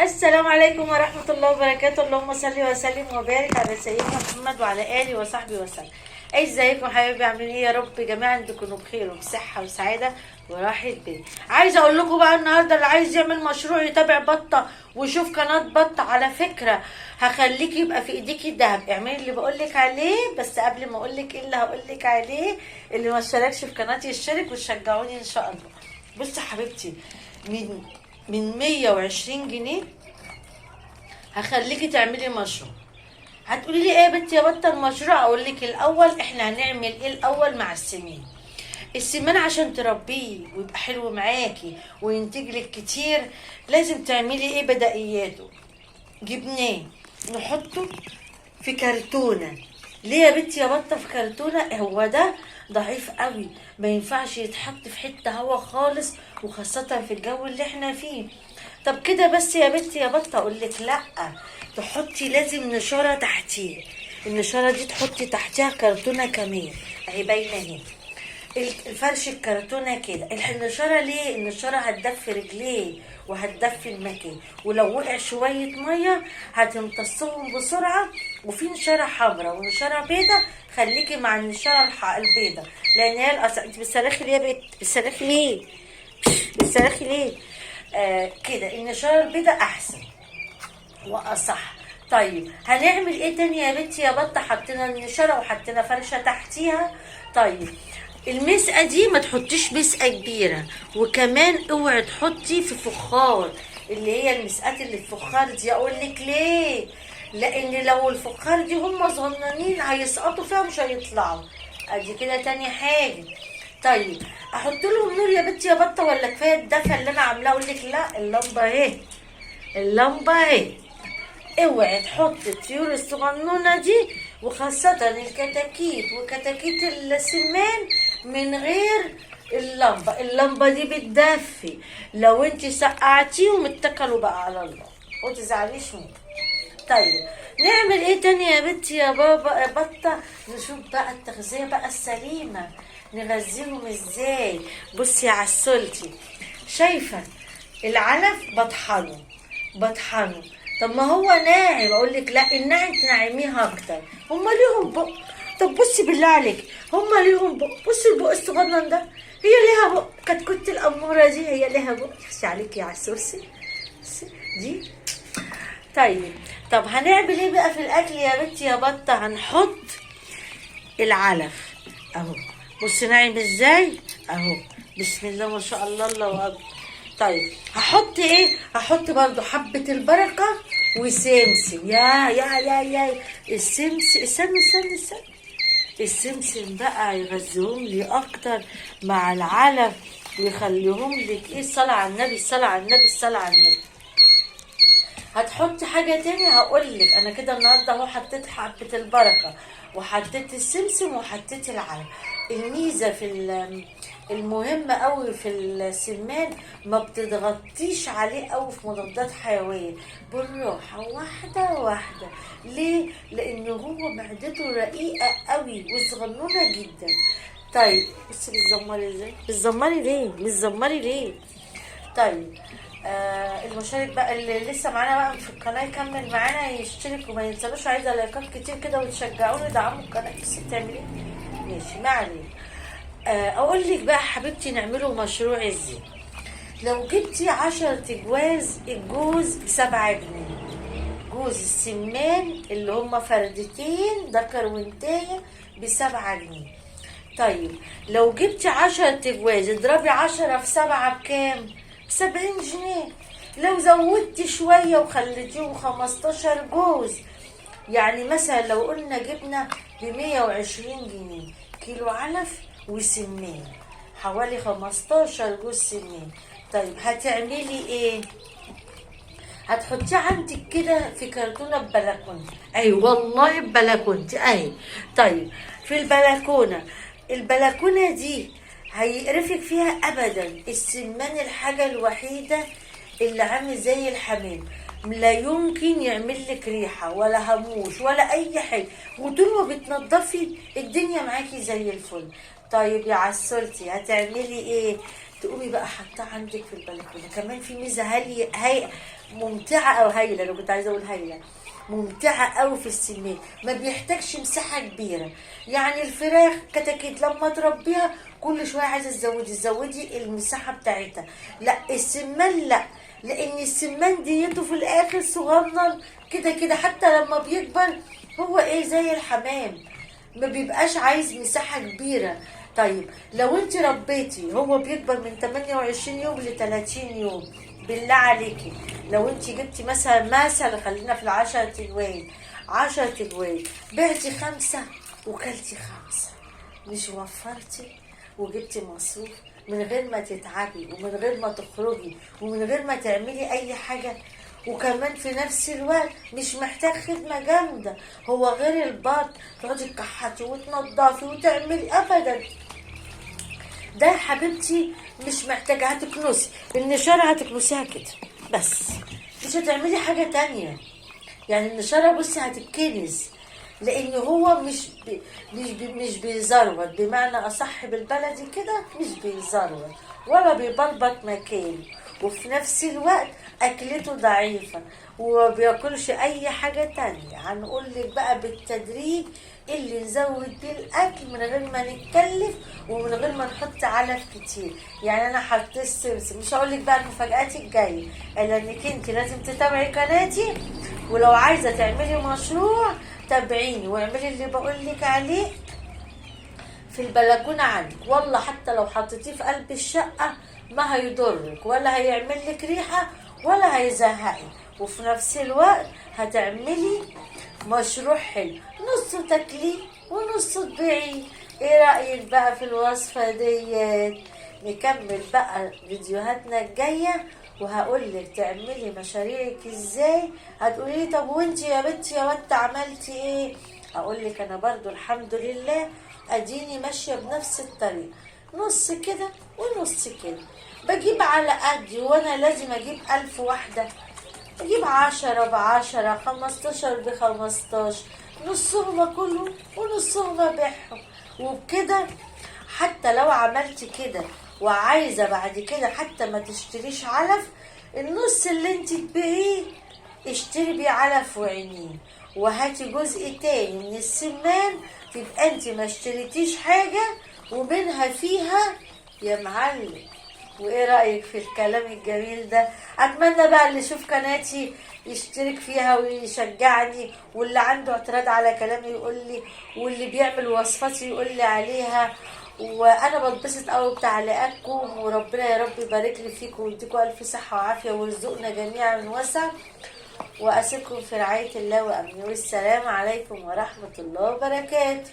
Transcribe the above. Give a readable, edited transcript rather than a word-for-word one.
السلام عليكم ورحمة الله وبركاته. اللهم صل وسلم وبارك على سيدنا محمد وعلى آله وصحبه وسلم. ازيكم حبايبي؟ عاملين ايه؟ يا رب جميعا تكونوا بخير وبصحة وسعادة وراحة بال. عايزة اقول لكم بقى النهاردة اللي عايز يعمل مشروع يتابع بطة ويشوف قناة بطة، على فكرة هخليكي يبقى في ايديكي الذهب. اعملي اللي بقولك عليه، بس قبل ما اقولك ايه اللي هقولك عليه، اللي ما اشتركش في قناتي يشترك وتشجعوني ان شاء الله. بصي حبيبتي، من 120 جنيه هخليكي تعملي مشروع. هتقولي لي ايه يا بنتي يا بطه المشروع؟ اقول لك الاول احنا هنعمل ايه الاول مع السمين. السمان عشان تربيه ويبقى حلو معاكي وينتج لك كتير لازم تعملي ايه؟ بدائياته. جبناه نحطه في كرتونه. ليه يا بنتي يا بطه في كرتونه؟ هو ده ضعيف قوي، ما ينفعش يتحط في حته هوا خالص، وخاصه في الجو اللي احنا فيه. طب كده بس يا بنتي يا بطه؟ اقول لك لا، تحطي لازم نشاره تحتيه. النشاره دي تحطي تحتها كرتونه كمان، اهي باينه اهي الفرش الكرتونه كده. النشاره ليه؟ النشاره هتدفي رجليه وهتدفي المكان، ولو وقع شويه ميه هتمتصهم بسرعه. وفي نشاره حمراء ونشاره بيضه، خليكي مع النشاره البيضه لان هي الأصل. انت بتصرخي ليه يا بنت؟ بتصرخي ليه؟ بتصرخي ليه؟ كده النشاره البيضه احسن واصح. طيب هنعمل ايه تاني يا بنتي يا بطه؟ حطينا النشاره وحطينا فرشه تحتيها. طيب المسقه دي ما تحطيش مسقه كبيره، وكمان اوعي تحطي في فخار، اللي هي المسقات اللي في فخار دي. اقول لك ليه؟ لان لو الفخار دي هم صغننين هيسقطوا فيها مش هيطلعوا. ادي كده تاني حاجه. طيب احط لهم نور يا بنتي يا بطه ولا كفايه الدفا اللي انا عاملاه؟ اقول لك لا، اللمبه اهي، اللمبه اهي. اوعي تحطي الطيور الصغنونه دي وخاصة الكتاكيت وكتاكيت السمان من غير اللمبة. اللمبة دي بتدفي، لو انت سقعتيهم اتكلوا بقى على الله وتزعليش مني. طيب نعمل ايه تاني يا بنتي يا بابا يا بطة؟ نشوف بقى التغذية بقى السليمة، نغذيهم ازاي. بصي على السلتي، شايفة العلف بطحنه بطحنه. طب ما هو ناعم. اقول لك لا، الناعم تنعميها اكتر. هما ليهم بق؟ طب بصي بالله عليك، هما ليهم بق؟ بصي البق الصغنن ده، هي ليها بق؟ كتكوت الاموره دي هي ليها بق؟ يخشي عليك يا عسوسي دي. طيب طب هنعمل ايه بقى في الاكل يا بنتي يا بطه؟ هنحط العلف اهو، بصي ناعم ازاي اهو، بسم الله ما شاء الله، الله اكبر. طيب هحط ايه؟ هحط برضو حبة البركة وسمسم. يا يا يا يا السمسم، استنى استنى استنى، السمسم بقى يغذيهم لي اكتر مع العلف ويخليهم لك ايه؟ الصلاة على النبي، الصلاة على النبي، الصلاة على النبي. هتحطي حاجة تاني؟ هقول لك انا كده النهارده اهو حطيت حبة البركة وحطيت السمسم وحطيت العلف. الميزة في المهم قوي في السمان ما بتضغطيش عليه قوي في مضادات حيوية، بالراحة واحدة واحدة. ليه؟ لان هو معدته رقيقة قوي وصغنونة جدا. طيب بصي بتزمري ازاي؟ بتزمري ليه؟ بتزمري ليه؟ طيب المشارك بقى اللي لسه معانا بقى في القناة يكمل معانا، يشترك وما ينساش. عايزة لايكات كتير كده وتشجعوني، دعموا القناة. بس بتعملي ايه؟ ماشي ما علينا. اقول لك بقى حبيبتي نعمله مشروع ازاي. لو جبتي 10 جواز، الجوز ب7 جنيه، جوز السمان اللي هما فردتين ذكر وانتايه ب7 جنيه. طيب لو جبتي 10 جواز، اضربي 10 في 7 بكام؟ ب70 جنيه. لو زودتي شوية وخليتيهم 15 جوز، يعني مثلا لو قلنا جبنا ب120 جنيه كيلو علف وسمان، حوالي 15 جوز سمان. طيب هتعملي ايه؟ هتحطيه عندك كده في كرتونة ببلكونتي. اي والله ببلكونتي اهي. طيب في البلكونة، البلكونة دي هيقرفك فيها ابدا. السمان الحاجة الوحيدة اللي عامل زي الحمام، لا يمكن يعمل لك ريحة ولا هموش ولا اي حاجة، وطول ما بتنضفي الدنيا معاكي زي الفل. طيب يا عسولتي هتعملي ايه؟ تقومي بقى حاطاه عندك في البلكونه. كمان في ميزة هاي ممتعة او هايلة، لو كنت عايزه اقول هايلة، ممتعة قوي في السمان، ما بيحتاجش مساحة كبيرة. يعني الفراخ كتاكيت لما تربيها كل شوية عايزه تزودي المساحة بتاعتها. لا السمان لا، لان السمان ديته في الاخر صغنن كده كده، حتى لما بيكبر هو ايه زي الحمام، ما بيبقاش عايز مساحة كبيرة. طيب لو انت ربيتي هو بيكبر من 28 يوم ل 30 يوم، بالله عليكي لو انت جبتي مثلا خلينا في 10 تجوال، 10 تجوال بعتي 5 وكلتي 5، مش وفرتي وجبتي مصروف من غير ما تتعبي ومن غير ما تخرجي ومن غير ما تعملي اي حاجة. وكمان في نفس الوقت مش محتاج خدمة جامدة، هو غير البط تقعدي تكحتي وتنضفي وتعملي ابدا. ده يا حبيبتي مش محتاجة، هتكنسي النشارة هتكنسيها كده بس، مش هتعملي حاجة تانية. يعني النشارة بصي هتتكنس، لان هو مش بيزروت، بمعنى اصح بالبلدي كده مش بيزروت ولا بيبلبط مكانه، وفي نفس الوقت اكلته ضعيفة وما بياكلش اي حاجة تانية. هنقول لك بقى بالتدريج اللي نزود بيه الاكل من غير ما نتكلف ومن غير ما نحط علف كتير. يعني انا حطيت السمسم، مش هقول لك بقى المفاجآت الجاية، الا انك انت لازم تتابعي قناتي، ولو عايزه تعملي مشروع تابعيني واعملي اللي بقول لك عليه في البلكونه عندك. والله حتى لو حطيتيه في قلب الشقة ما هيضرك ولا هيعمل لك ريحه ولا هيزهقك، وفي نفس الوقت هتعملي مشروع حلو، نصه تاكليه ونصه تبيعيه. ايه رايك بقى في الوصفة ديت؟ نكمل بقى فيديوهاتنا الجاية وهقولك تعملي مشاريعك ازاي. هتقولي لي طب وانتي يا بنتي يا وانت عملتي ايه؟ هقولك انا برضو الحمد لله اديني ماشية بنفس الطريق، نص كده ونص كده، بجيب على قدي، وانا لازم اجيب 1000 واحدة، اجيب 10 ب10، 15 ب15، نصهم اكلهم ونصهم ابيعهم. وبكده حتى لو عملت كده وعايزه بعد كده حتى ما تشتريش علف، النص اللي انت تبيعيه اشتري بيه علف وعينيه، وهاتي جزء تاني من السمان، تبقى انت ما اشتريتيش حاجة ومنها فيها يا معلم. وايه رايك في الكلام الجميل ده؟ اتمنى بقى اللي يشوف قناتي يشترك فيها ويشجعني، واللي عنده اعتراض على كلامي يقول لي، واللي بيعمل وصفاتي يقول لي عليها. وانا بتبسط قوي بتعليقاتكم، وربنا يا رب يبارك لي فيكم ويديكم الف صحة وعافيه ويرزقنا جميعا من وسع. واسيبكم في رعاية الله وامنه، والسلام عليكم ورحمة الله وبركاته.